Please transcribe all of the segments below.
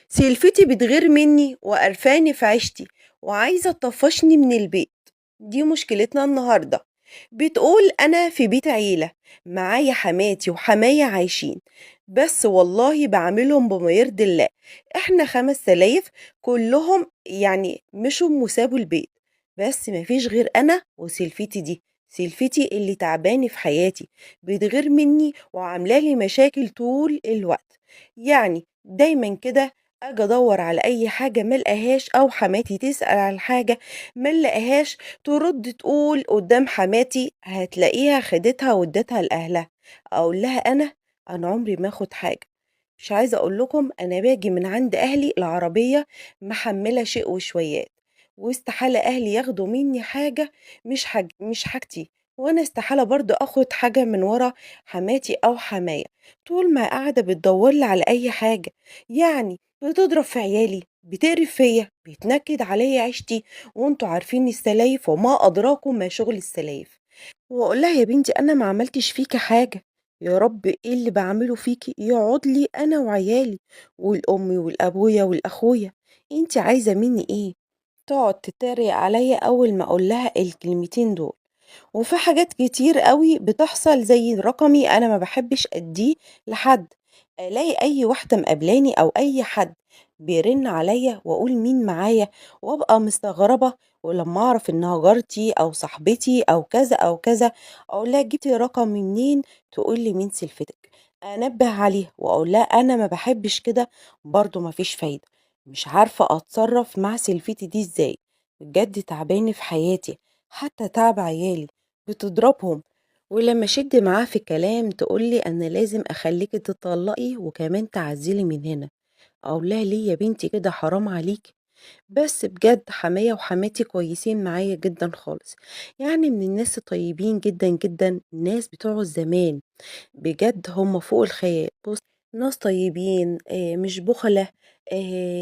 سلفتي بتغير مني وقرفاني في عيشتي وعايزة تطفشني من البيت. دي مشكلتنا النهاردة. بتقول أنا في بيت عيلة، معايا حماتي وحمايا عايشين، بس والله بعاملهم بما يرضي الله. احنا 5 سلايف كلهم يعني مشوا وسابوا البيت، بس مفيش غير أنا وسلفتي دي. سلفتي اللي تعبانة في حياتي، بتغير مني وعاملالي مشاكل طول الوقت. يعني دايما كده اجي ادور على اي حاجة ما الاقيهاش، او حماتي تسال على حاجة ما الاقيهاش، ترد تقول قدام حماتي هتلاقيها خدتها وادتها لاهلها. اقول لها انا عمري ما اخد حاجة. مش عايزه اقول لكم انا باجي من عند اهلي العربية محمله شيء وشويات، واستحاله اهلي ياخدوا مني حاجة مش حاجتي، وانا استحالة برضو اخد حاجة من ورا حماتي او حمايا. طول ما قاعدة بتدور لي على اي حاجة، يعني بتضرب في عيالي، بتقرف فيا، بتنكد عليا عيشتي، وانتوا عارفين السلايف وما ادراكم ما شغل السلايف. واقول لها يا بنتي انا ما عملتش فيكي حاجة، يا رب ايه اللي بعمله فيكي يقعد لي انا وعيالي والامي والابويا والاخويا، انت عايزه مني ايه؟ تقعد تتريق عليا اول ما اقول لها الكلمتين دول. وفي حاجات كتير قوي بتحصل زي رقمي انا ما بحبش اديه لحد، الاقي اي واحدة مقابلاني او اي حد بيرن عليا واقول مين معايا، وابقى مستغربه، ولما اعرف انها جارتي او صاحبتي او كذا او كذا اقول لها جبتي رقم منين؟ تقول لي مين سلفتك. انبه عليها واقول لها انا ما بحبش كده، برضو ما فيش فايده. مش عارفه اتصرف مع سلفتي دي ازاي، بجد تعبانة في حياتي، حتى تعب عيالي بتضربهم. ولما شد معاه في الكلام تقولي انا لازم اخليكي تطلقي وكمان تعزلي من هنا. اقول لها ليه يا بنتي كده، حرام عليكي. بس بجد حماية وحماتي كويسين معايا جدا خالص، يعني من الناس الطيبين جدا جدا، الناس بتوع زمان بجد هم فوق الخيال. بص، ناس طيبين، مش بخلة،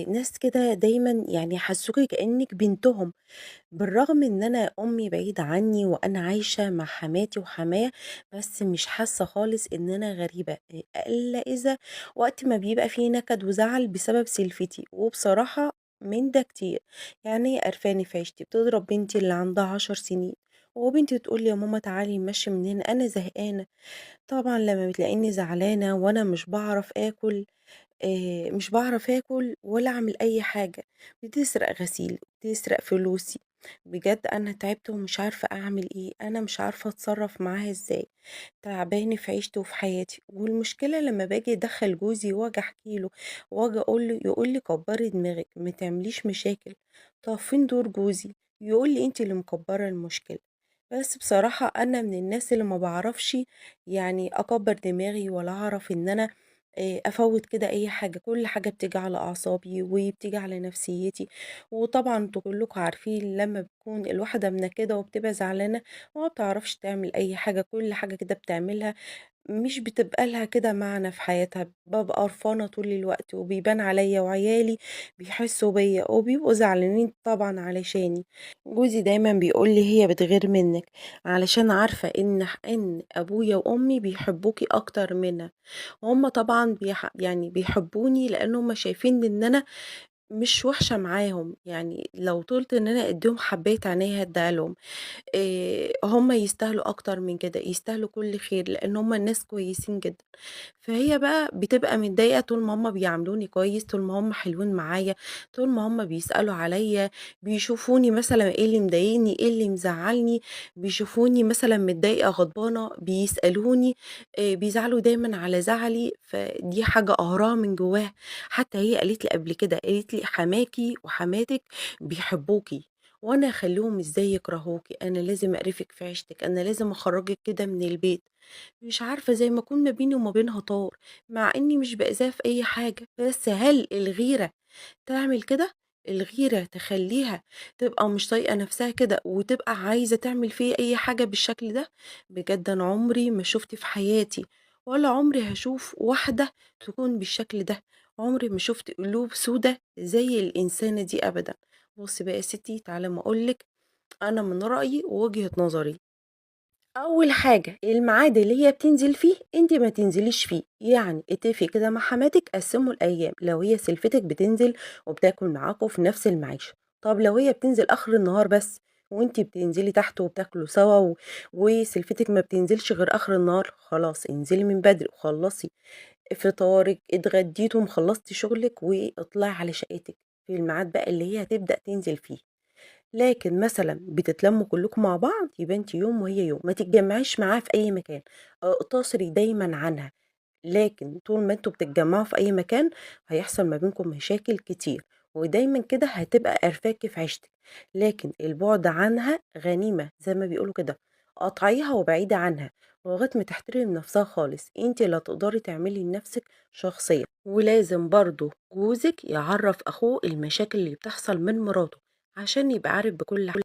ناس كده دايما يعني يحسوكي كأنك بنتهم. بالرغم ان انا امي بعيدة عني وانا عايشة مع حماتي وحماه، بس مش حاسة خالص ان انا غريبة، الا اذا وقت ما بيبقى فيه نكد وزعل بسبب سلفتي. وبصراحة من ده كتير، يعني هي قرفاني في عيشتي، بتضرب بنتي اللي عندها 10 سنين، وبنتي تقول لي يا ماما تعالي نمشي من هنا انا زهقانة. طبعا لما بتلاقيني زعلانة وانا مش بعرف اكل، مش بعرف اكل ولا اعمل اي حاجة، بتسرق غسيل، بتسرق فلوسي. بجد انا تعبت ومش عارفة اعمل ايه، انا مش عارفة اتصرف معاها ازاي، تعبانة في عيشتي وفي حياتي. والمشكلة لما باجي ادخل جوزي واجي احكي له واجي اقول له، يقول لي كبري دماغك ما تعمليش مشاكل. طب فين دور جوزي؟ يقول لي انت اللي مكبرة المشكلة. بس بصراحة انا من الناس اللي ما بعرفش يعني اكبر دماغي، ولا اعرف ان انا افوت كده اي حاجة، كل حاجة بتيجي على اعصابي وبتيجي على نفسيتي. وطبعا انتوا كلكم عارفين لما بتكون الواحدة منكدة وبتبقى زعلانة وما بتعرفش تعمل اي حاجة، كل حاجة كده بتعملها مش بتبقى لها كده معنى في حياتها. ببقى قرفانة طول الوقت وبيبان عليا، وعيالي بيحسوا بيا وبيبقوا زعلانين طبعا علشاني. جوزي دايما بيقول لي هي بتغير منك علشان عارفة ان ابويا وامي بيحبوكي اكتر منها، وهم طبعا يعني بيحبوني لان هم شايفين ان انا مش وحشة معاهم، يعني لو طولت ان انا اديهم حباية عينيا هديها لهم. هم يستاهلوا أكتر من كده، يستاهلوا كل خير، لإن هم ناس كويسين جدًا. فهي بقى بتبقى متضايقة طول ما هم بيعاملوني كويس، طول ما هم حلوين معايا، طول ما هم بيسألوا عليّا، بيشوفوني مثلًا إيه اللي مضايقني، إيه اللي مزعلني، بيشوفوني مثلًا متضايقة غضبانة، بيسألوني، بيزعلوا دايمًا على زعلي، فدي حاجة قاهراها من جواها. حتى هي قالت لي قبل كده، قالت لي: "حماكِ وحماتِك بيحبوكِ، وأنا أخلّيهم إزاي يكرهوكِ، أنا لازم أقرفِك في عيشتِك، أنا لازم أخرّجِك كده من البيت." مش عارفة زي ما أكون ما بيني وما بينها طار، مع إني مش بأذاها في أي حاجة، بس هل الغيرة تعمل كده؟ الغيرة تخلّيها تبقى مش طايقة نفسها كده، وتبقى عايزة تعمل فيّا أي حاجة بالشكل ده؟ بجد أنا عمري ما شُفت في حياتي، ولا عمري هاشوف واحدة تكون بالشكل ده، عمري ما شُفت قلوب سودا زي الإنسانة دي أبدًا. بُصّي بقى يا ستي، تعالي أمّا أقول لِك أنا من رأيي ووجهة نظري. أول حاجة الميعاد اللي هي بتنزل فيه أنتِ ما تنزليش فيه، يعني اتفقي كده مع حماتِك قسّموا الأيام، لو هي سلفتِك بتنزل وبتاكل معاكم في نفس المعيشة، طب لو هي بتنزل آخر النهار بس وأنتِ بتنزلي تحت وبتاكلوا سوا وسلفتِك ما بتنزلش غير آخر النهار، خلاص انزلي من بدري وخلّصي فطارِك، اتغديتم، خلصتِ شغلِك واطلعي على شقتِك في الميعاد بقى اللي هي هتبدأ تنزل فيه. لكن مثلًا بتتلموا كلكم مع بعض، يبقى أنتِ يوم وهي يوم، ما تتجمعيش معاها في أي مكان، اقتصري دايمًا عنها. لكن طول ما أنتم بتتجمعوا في أي مكان هيحصل ما بينكم مشاكل كتير، ودايمًا كده هتبقى قرفاكِ في عيشتِك. لكن البعد عنها غنيمة زي ما بيقولوا كده، قاطعيها وبعيدي عنها لغاية ما تحترم نفسها خالص، أنتِ اللي هتقدري تعملي لنفسك شخصية. ولازم برضه جوزك يعرف أخوه المشاكل اللي بتحصل من مراته عشان يبقى عارف بكل حاجة.